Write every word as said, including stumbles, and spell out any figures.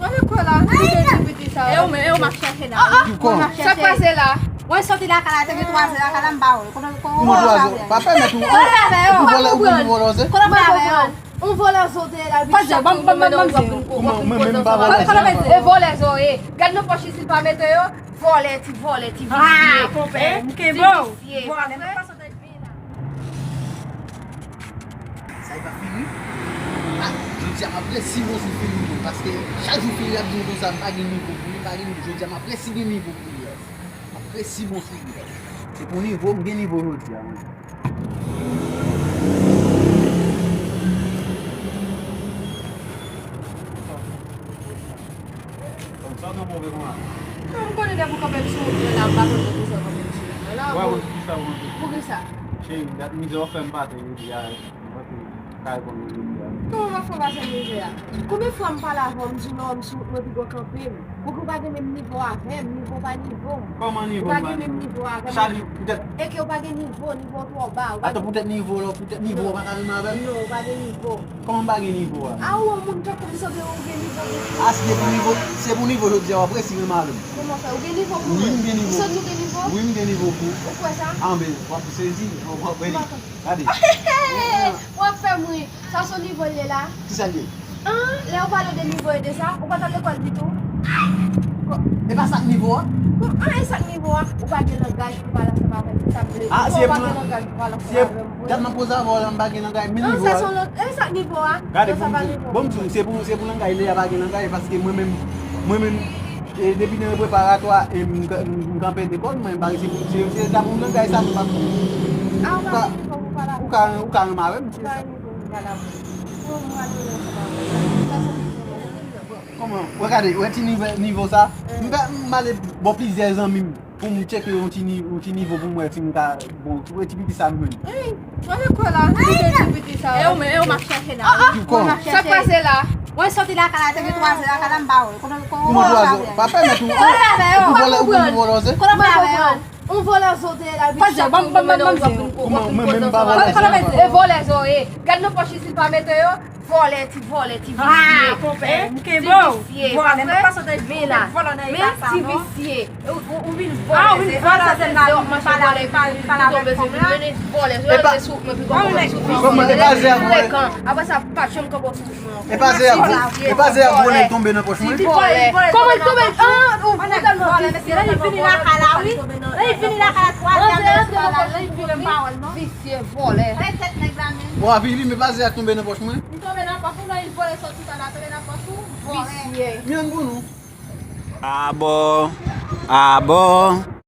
Mwen kwè la, nou gen ti piti sa yo. E ou menm, e ou m ap chèche la. Ah, ah. Ou m ap chèche. Sa k pase la? Mwen soti lakay la, te gen twa zè lakay la, m pa wè. Kote, kote, kote, kote, pa pèmèt ou. Kote avè yo? Ou vòlè, ou vòlè zè? Kote avè yo? Ou vòlè zè la, epi chak moun mennen w ap vin. Mwen menm pa vòlè zè. E vòlè zè yo ye. Gad nan pòch isit pa mete yo. Vòlè, ti vòlè, ti visye. Ah, konpè, m kenbe w. Ti visye. Vòlè, mwen pa sot. Sa e pa fini? Ah, jodi a m ap resi bon sou fini tou, paske chak jou fini ap di m konsa, m pa gen nivo pou li, m pa gen nivo. Jodi a m ap resi gen nivo pou li. M ap resi bon sou li. Se pou nivo, m gen nivo jodi a, mwen. Sa w nan pwovè kòman? Non, m konnen depi w kanpe m sou wout mwen la, m pa konn poukisa w kanpe m sou wout mwen la. Wè, bon, poukisa w kanpe? Poukisa? Cheri, dat mizè w fè m pase jodi a, m panse w ka reponn mwen jodi a. Kòman m ap fè pase mizè a? Konbyen fwa m pale avè w, m di w non, m sou wout mwen, piga w kanpe m. Poukisa w pa gen menm nivo avè m, nivo pa nivo m. Kòman nivo m pa nivo? Ou pa gen menm nivo avè m. Chali, poutèt. E ke w pa gen nivo, nivo w twò ba. Ato, poutèt nivo w, poutèt nivo w pa ka renmen avè m? Non, ou pa gen nivo. Kòman m pa gen nivo a? A, ou yon moun tankou m, sanble ou gen nivo pou ou. A, si se pou nivo, se pou nivo jodi a, w ap resi renmen avè m. Kòman fè? Ou gen nivo pou mwen? Wi, m gen nivo. Ou santi w gen nivo? Wi, m gen nivo pou ou. Ou kwè sa? Anben, w ap sezi, w ap, w ap, gade. W ap fè m ri. Sa se nivo l ye la? Kisa l ye? An, lè ou pale de nivo e de sa, ou pa t al lekòl ditou? E pa sa k nivo a? Bon, an, e sa k nivo a? Ou pa gen langaj pou pale ansanm avè m, se sa m vle di. Ah, si e pou, si e, gad nan poz avè w la, m pa gen langaj, men nivo a. An, sa se yon lòt, e sa k nivo a? Gade, bon, m di w, se pou, se pou langaj, Lea pa gen langaj, paske mwen menm, mwen menm, e, depi nan preparatwa, e, m, m, m kanpe lekòl, mwen, m pa resi pou, se, se ta pou langaj sa, m pa pou. Ah, ou pa gen nivo pou pale avè m. Ou ka, ou ka renmen avè m, se sa. Kòman? Wè gade, wè ti nivo, nivo sa? M pa, m ale bò plizyè zanmi m pou m tcheke yon ti ni-, yon ti nivo pou m wè si m ka, bon, wè ti piti sa m jwenn. Ey, mwen kwè la, nou gen ti piti sa yo. E ou menm, e ou m ap chèche la. Ah, ah. Sa k pase la? Mwen soti lakay la, te gen twa zè lakay la, m pa wè. Kote, kote, kote avè yo? Pa pèmèt ou, ou vòlè, ou vòlè zè? Kote avè yo? Ou vòlè zè w te ye la, epi chak moun mennen w ap vin. Kòman, mwen menm pa vòlè zè? E vòlè zè yo ye. Gad nan pòch isit pa mete yo. Vòlè, ti vòlè, ti visye. Ah, konpè, m kenbe w. Vòlè, mwen pa sot vin la. Men ti visye. Ou, ou, ou vin vòlè, se vòlè, se vòlè, ou tonbe sou vin mennen vòlè. Vòlè, se sou mwen, pi gwo vòlè sou fon. Frekan. Apre sa, pa janm kanpe sou mwen. E pa zè a vòlè, e pa zè a vòlè tonbe nan pòch mwen. Ti vòlè. Kòman l tonbe? Ah, ou tèlman visye, lè li vini lakay la, wi. Lè li vini lakay la, twa zè a vòlè, lè li vini, visye, vòlè. Bon, api li, men pa zè a tonbe nan pòch mwen. M tonbe nan pòch ou, lè li vòlè sòti talè, tonbe nan pòch ou, vòlè. Visye. Myann pou nou. Abò, abò.